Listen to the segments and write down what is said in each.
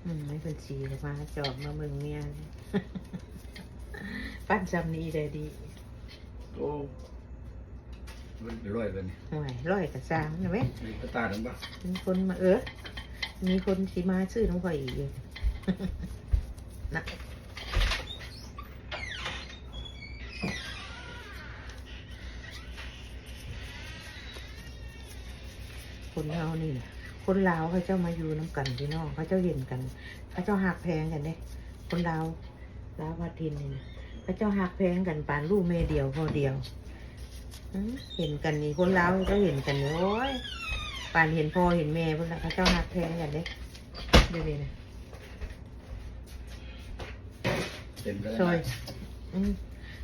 ອືມ ໃຫ້ເພິ່ນສີມາຈອບມາເບິ່ງເມຍ ປັ້ນຊ່ຳນີ້ໄດ້ດີ. ໂອ້ ມັນຮ້ອຍແລ້ວນີ້. ໂອ້ຍ ຮ້ອຍກະຊ່າງນະເວີຍ ມີກະຕ່ານຳບໍ່? ມີຄົນມາ ເອີ ມີຄົນຊິມາຊື້ນຳຂ້ອຍອີກຢູ່ນະ. ຄົນເຮົານີ້ນະ ຄົນລາວເຂົາເຈົ້າມາຢູ່ນຳກັນພີ່ນ້ອງ ເຂົາເຈົ້າເຫັນກັນ ເຂົາເຈົ້າຮັກແພງກັນເດ້. ຄົນລາວ ລາວພັດຖິ່ນນີ້ນະ ເຂົາເຈົ້າຮັກແພງກັນປານລູກແມ່ດຽວພໍ່ດຽວ. ອືມ ເຫັນກັນນີ້ ຄົນລາວເຂົາເຈົ້າເຫັນກັນນີ້ ໂອ້ຍ ປານເຫັນພໍ່ເຫັນແມ່ພຸ້ນລະ ເຂົາເຈົ້າຮັກແພງກັນເດ້ ດຽວນີ້ນະ. ເຕັມແລ້ວ ຊ່ອຍ ນະ ອືມ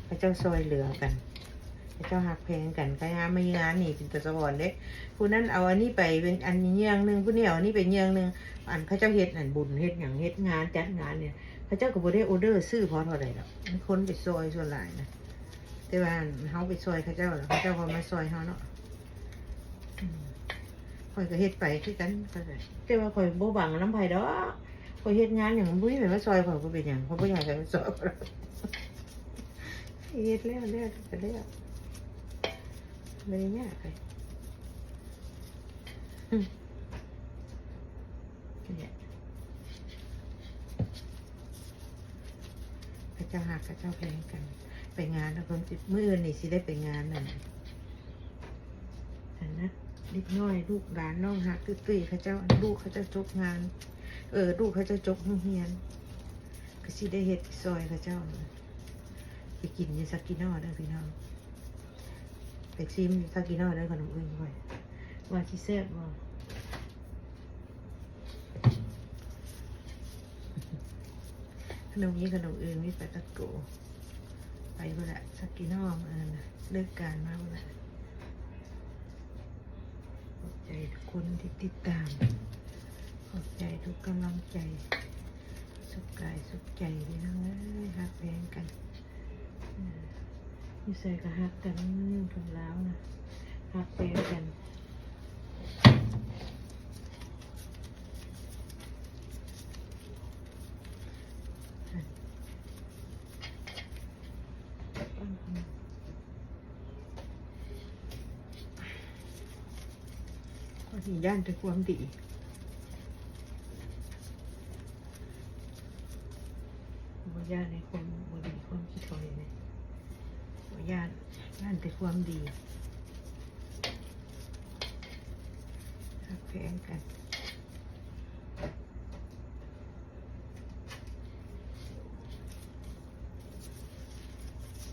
ເຂົາເຈົ້າຊ່ອຍເຫຼືອກັນ ເຂົາເຈົ້າຮັກແພງກັນ. ໃຜຫາມາງານນີ້ເປັນຕາສະອອນເດ້ ຜູ້ນັ້ນເອົາອັນນີ້ໄປເປັນອັນເຍື່ອງໜຶ່ງ ຜູ້ນີ້ເອົາອັນນີ້ໄປເຍື່ອງໜຶ່ງ. ອັນເຂົາເຈົ້າເຮັດອັນບຸນເຮັດຫຍັງ ເຮັດງານຈັດງານນີ້ ເຂົາເຈົ້າກະບໍ່ໄດ້ອໍເດີຊື້ພໍເທົ່າໃດດອກ ມີຄົນໄປຊ່ອຍສ່ວນຫຼາຍນະ. ແຕ່ວ່າເຮົາໄປຊ່ອຍເຂົາເຈົ້າ ແລ້ວເຂົາເຈົ້າກະມາຊ່ອຍເຮົາເນາະ. ອືມ ຂ້ອຍກະເຮັດໄປຄືກັນ ແຕ່ວ່າຂ້ອຍບໍ່ຫວັງນຳໃຜດອກ. ຂ້ອຍເຮັດງານຫຍັງ ບໍ່ມີໃຜມາຊ່ອຍຂ້ອຍ ບໍ່ເປັນຫຍັງ ຂ້ອຍບໍ່ຢາກໃຜມາຊ່ອຍຂ້ອຍ. ເຮັດແລ້ວ ແລ້ວກະແລ້ວ ບໍ່ໄດ້ຍາກໃຜ. ອືມ ນີ້ແຫຼະ ເຂົາເຈົ້າຮັກ ເຂົາເຈົ້າແພງກັນ. ໄປງານແລ້ວເພິ່ນຊິ ມື້ອື່ນນີ້ຊິໄດ້ໄປງານນັ້ນ ອັນນະ ເດັກນ້ອຍລູກຫຼານນ້ອງຮັກຕຸ້ຍໆ ເຂົາເຈົ້າ ລູກເຂົາເຈົ້າຈົບງານ ເອີ ລູກເຂົາເຈົ້າຈົບໂຮງຮຽນ ກະຊິໄດ້ເຮັດຊ່ອຍເຂົາເຈົ້າ. ໄປກິນຢູ່ຊາກິນໍເດີພີ່ນ້ອງ ໄປຊີມຢູ່ຊາກິນໍເດີ ຂະໜົມອຶ່ງຂ້ອຍ ວ່າຊິແຊບບໍ່. ຂະໜົມ ມີຂະໜົມອຶ່ງ ມີປາຕາໂກ ໄປພຸ້ນລະ ຊາກິນໍ ເອີ ເລີກການມາພຸ້ນລະ. ຂອບໃຈທຸກຄົນທີ່ຕິດຕາມ ຂອບໃຈທຸກກຳລັງໃຈ ສຸກກາຍສຸກໃຈພີ່ນ້ອງເອີຍ ຮັກແພງກັນ. ເອີ ຢູ່ໃສກະຮັກກັນ ຄົນລາວນະ ຮັກແພງກັນ. ຂ້ອຍນີ້ຢ້ານແຕ່ຄວາມດີ ບໍ່ຢ້ານໃນຄວາມບໍ່ດີ ຄວາມຂີ້ຖອຍນີ້ ບໍ່ຢ້ານ ຢ້ານແຕ່ຄວາມດີ ຮັກແພງກັນ.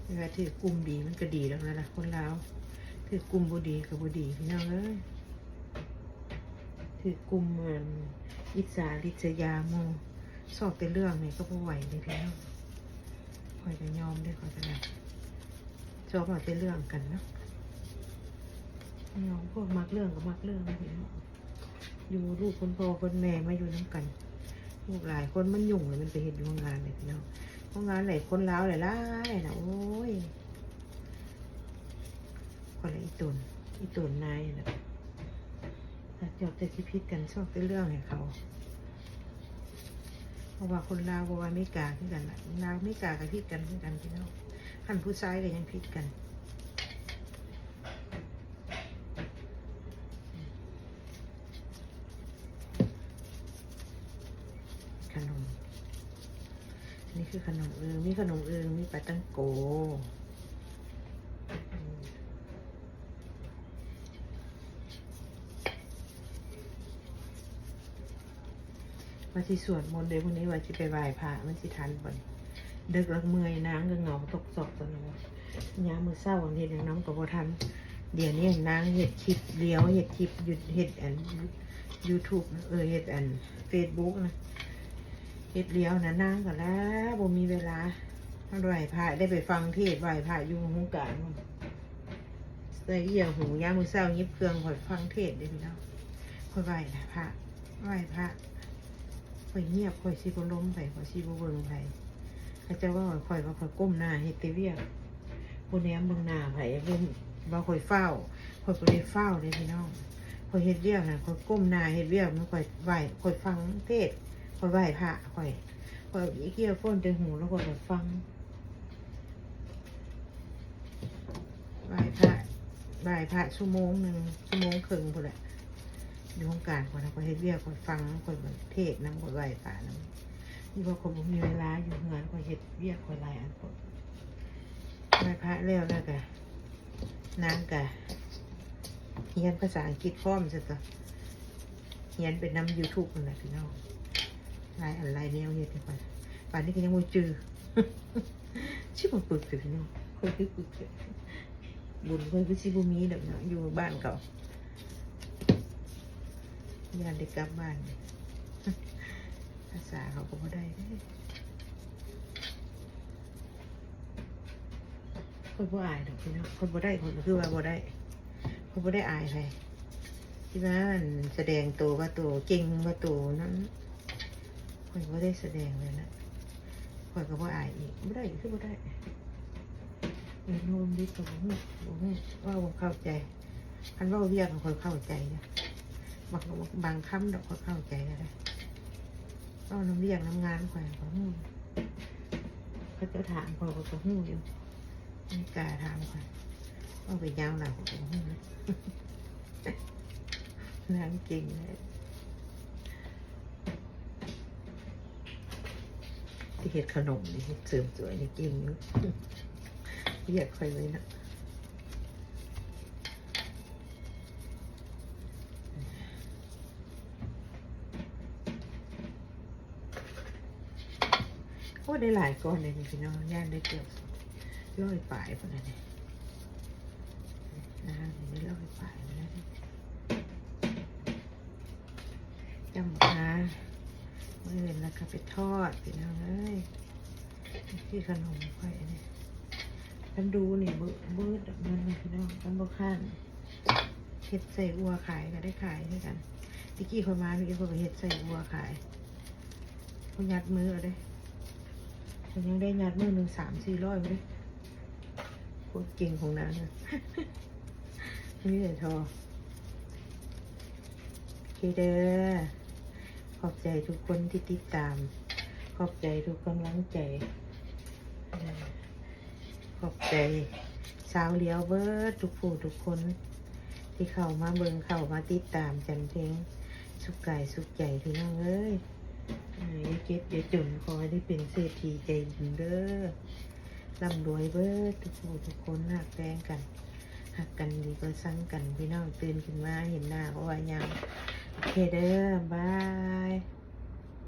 ເວລາຖືກກຸ່ມດີມັນກະດີແລ້ວນະ ຄົນລາວ ຖືກກຸ່ມບໍ່ດີກະບໍ່ດີພີ່ນ້ອງເອີຍ. ຖືກກຸ່ມ ອັນ ອິດສາລິດສະຍາໝູ່ ຊອກແຕ່ເລື່ອງນີ້ກະບໍ່ໄຫວເດ້ພີ່ນ້ອງ. ຂ້ອຍກະຍອມເດ້ ຂ້ອຍກະໄດ້ ຊອກເອົາແຕ່ເລື່ອງກັນເນາະ ຍອມ. ພວກມັກເລື່ອງກະມັກເລື່ອງເດ້ພີ່ນ້ອງ. ຢູ່ລູກຄົນພໍ່ຄົນແມ່ມາຢູ່ນຳກັນ ລູກຫຼາຍຄົນມັນຫຍຸ້ງ ແລ້ວມັນໄປເຮັດຢູ່ໂຮງງານເດ້ພີ່ນ້ອງ. ໂຮງງານຫຼາຍ ຄົນລາວຫຼາຍໆນະ ໂອ້ຍ ຄົນລະອີ່ຕົນ ອີ່ຕົນນາຍຫັ້ນນະ ຈອກແຕ່ຊິຜິດກັນ ຊອກແຕ່ເລື່ອງໃຫ້ເຂົາ. ເພາະວ່າຄົນລາວບໍ່ວ່າອາເມລິກາຄືກັນລະ ລາວອາເມລິກາກະຜິດກັນຄືກັນພີ່ນ້ອງ. ຄັນຜູ້ຊາຍກະຍັງຜິດກັນ. ຂະໜົມ ນີ້ຄືຂະໜົມອຶ່ງ ມີຂະໜົມອຶ່ງ ມີປາຕັງໂກ. ວ່າຊິສວດມົນເດ້ ມື້ນີ້ວ່າຊິໄປໄຫວ້ພະ ມັນຊິທັນບໍ່ນີ້? ດຶກແລ້ວເມື່ອຍ ນາງກະເຫງົາຕົກຊອກຕອນນັ້ນ ຍາມມື້ເຊົ້າຫັ້ນເຮັດຫຍັງນຳກະບໍ່ທັນ. ດຽວນີ້ນາງເຮັດຄລິບລຽວ ເຮັດຄລິບ ເຮັດອັນຢູທູບ ເອີ ເຮັດອັນເຟສບຸກນະ ເຮັດລຽວນະ ນາງກະລາ ບໍ່ມີເວລາ. ໄຫວ້ພະ ໄດ້ໄປຟັງເທດໄຫວ້ພະຢູ່ໂຮງການ ໃສ່ເອີຍງຫູ ຍາມມື້ເຊົ້າຫຍິບເຄື່ອງ ຂ້ອຍຟັງເທດເດ້ພີ່ນ້ອງ. ຂ້ອຍໄຫວ້ພະ ໄຫວ້ພະ ຂ້ອຍງຽບ ຂ້ອຍຊິບໍ່ລົມໃຜ ຂ້ອຍຊິບໍ່ເບິ່ງໃຜ. ເຂົາເຈົ້າເວົ້າໃຫ້ຂ້ອຍວ່າຂ້ອຍກົ້ມໜ້າເຮັດແຕ່ວຽກ ບໍ່ແນມເບິ່ງໜ້າໃຜ ເບິ່ງວ່າຂ້ອຍຟ້າວ ຂ້ອຍບໍ່ໄດ້ຟ້າວເດ້ພີ່ນ້ອງ. ຂ້ອຍເຮັດວຽກຫັ້ນ ຂ້ອຍກົ້ມໜ້າເຮັດວຽກ ມັນ ຂ້ອຍໄຫວ້ ຂ້ອຍຟັງເທດ ຂ້ອຍໄຫວ້ພະ ຂ້ອຍ ຂ້ອຍເອກຽໂຟນໃສ່ຫູ ແລ້ວຂ້ອຍກໍຟັງ ໄຫວ້ພະ ໄຫວ້ພະຊົ່ວໂມງໜຶ່ງ ຊົ່ວໂມງເຄິ່ງພຸ້ນແຫຼະ ຢູ່ໂຮງການຂ້ອຍນະ ຂ້ອຍເຮັດວຽກ ຂ້ອຍຟັງ ຂ້ອຍເທດນຳ ຂ້ອຍໄຫວ້ພະນຳ ຢູ່ວ່າຂ້ອຍບໍ່ມີເວລາຢູ່ເຮືອນ ຂ້ອຍເຮັດວຽກຂ້ອຍຫຼາຍອັນ ຂ້ອຍໄຫວ້ພະແລ້ວ ແລ້ວກະ ນາງກະຮຽນພາສາອັງກິດພ້ອມຊະຕົວະ ຮຽນໄປນຳຢູທູບຫັ້ນແຫຼະພີ່ນ້ອງ ຫຼາຍອັນຫຼາຍແນວເຮັດໃຫ້ຂ້ອຍ ປານນີ້ກໍຍັງບໍ່ຈື່ ຊິມາປຶກເດີພີ່ນ້ອງ ຂ້ອຍຄືປຶກເດີ ບຸນຂ້ອຍຄືຊິບໍ່ມີດອກເນາະ ຢູ່ບ້ານເກົ່າ ຢ້ານໄດ້ກັບບ້ານ ພາສາເຂົາກໍບໍ່ໄດ້ເດ້. ຂ້ອຍບໍ່ອາຍດອກພີ່ນ້ອງ ຂ້ອຍບໍ່ໄດ້ ຂ້ອຍກໍຄືວ່າບໍ່ໄດ້ ຂ້ອຍບໍ່ໄດ້ອາຍໃຜ ທີ່ວ່າອັນສະແດງໂຕວ່າໂຕເກັ່ງວ່າໂຕນັ້ນ ຂ້ອຍບໍ່ໄດ້ສະແດງເລີຍນະ ຂ້ອຍກໍບໍ່ອາຍອີກ ບໍ່ໄດ້ກໍຄືບໍ່ໄດ້ ເອີ ໂນມດິດກໍບໍ່ຮູ້ ບໍ່ຮູ້ ເວົ້າບໍ່ເຂົ້າໃຈ ຄັນເວົ້າວຽກຂ້ອຍເຂົ້າໃຈຢູ່ ບາງ ບາງຄຳດອກຂ້ອຍເຂົ້າໃຈກໍໄດ້ ເວົ້ານຳວຽກນຳງານຂ້ອຍກໍຮູ້ ເຂົາເຈົ້າຖາມຂ້ອຍ ຂ້ອຍກໍຮູ້ຢູ່ ມີກາຖາມຂ້ອຍ ເວົ້າໄປຍາວຫຼາຍ ຂ້ອຍກໍບໍ່ຮູ້ນະ ນາງເກັ່ງເລີຍ ຊິເຮັດຂະໜົມນີ້ ເຮັດເສີມສວຍນີ້ເກັ່ງຢູ່ ວຽກຂ້ອຍເລີຍນະ. ໂອ້ ໄດ້ຫຼາຍກ່ອນເດນີ້ພີ່ນ້ອງ ຍ່າງໄດ້ເກືອບຮ້ອຍປາຍພຸ້ນແຫຼະນີ້ ນາງນີ້ໄດ້ຮ້ອຍປາຍພຸ້ນແຫຼະນີ້ ຈ້ຳມາ ມື້ອື່ນລະກະໄປທອດພີ່ນ້ອງເອີຍ ຄືຂະໜົມຂ້ອຍອັນນີ້ ຄັນດູນີ້ເບີດ ເບີດດອກເງິນນີ້ພີ່ນ້ອງ ຄັນບໍ່ຄ້ານ ເຮັດໃສ່ອົ່ວຂາຍກໍໄດ້ຂາຍຄືກັນ ແຕ່ກີ້ຂ້ອຍມານີ້ ຂ້ອຍກໍເຮັດໃສ່ອົ່ວຂາຍ ຂ້ອຍຍັດມື້ເອົາເດ້ ຂ້ອຍຍັງໄດ້ຍັດມື້ໜຶ່ງສາມສີ່ຮ້ອຍພຸ້ນເດ້ ໂຄດເກັ່ງຂອງນາງນະ ມີແຕ່ທໍ່ ໂອເຄເດີ ຂອບໃຈທຸກຄົນທີ່ຕິດຕາມ ຂອບໃຈທຸກກຳລັງໃຈ ຂອບໃຈຊາວລາວເບີດທຸກຜູ້ທຸກຄົນ ທີ່ເຂົ້າມາເບິ່ງ ເຂົ້າມາຕິດຕາມຈັນເພັງ ສຸກກາຍສຸກໃຈພີ່ນ້ອງເອີຍ ເອີ ຢ່າເຈັບຢ່າຈົນ ຂໍໃຫ້ໄດ້ເປັນເສດຖີໃຈບຸນເດີ ລ່ຳລວຍເບີດທຸກຜູ້ທຸກຄົນ ຮັກແພງກັນ ຮັກກັນດີກວ່າຊັງກັນ ພີ່ນ້ອງ ຕື່ນຂຶ້ນມາເຫັນໜ້າກໍວ່າຍາມ ໂອເຄເດີ ບາຍ.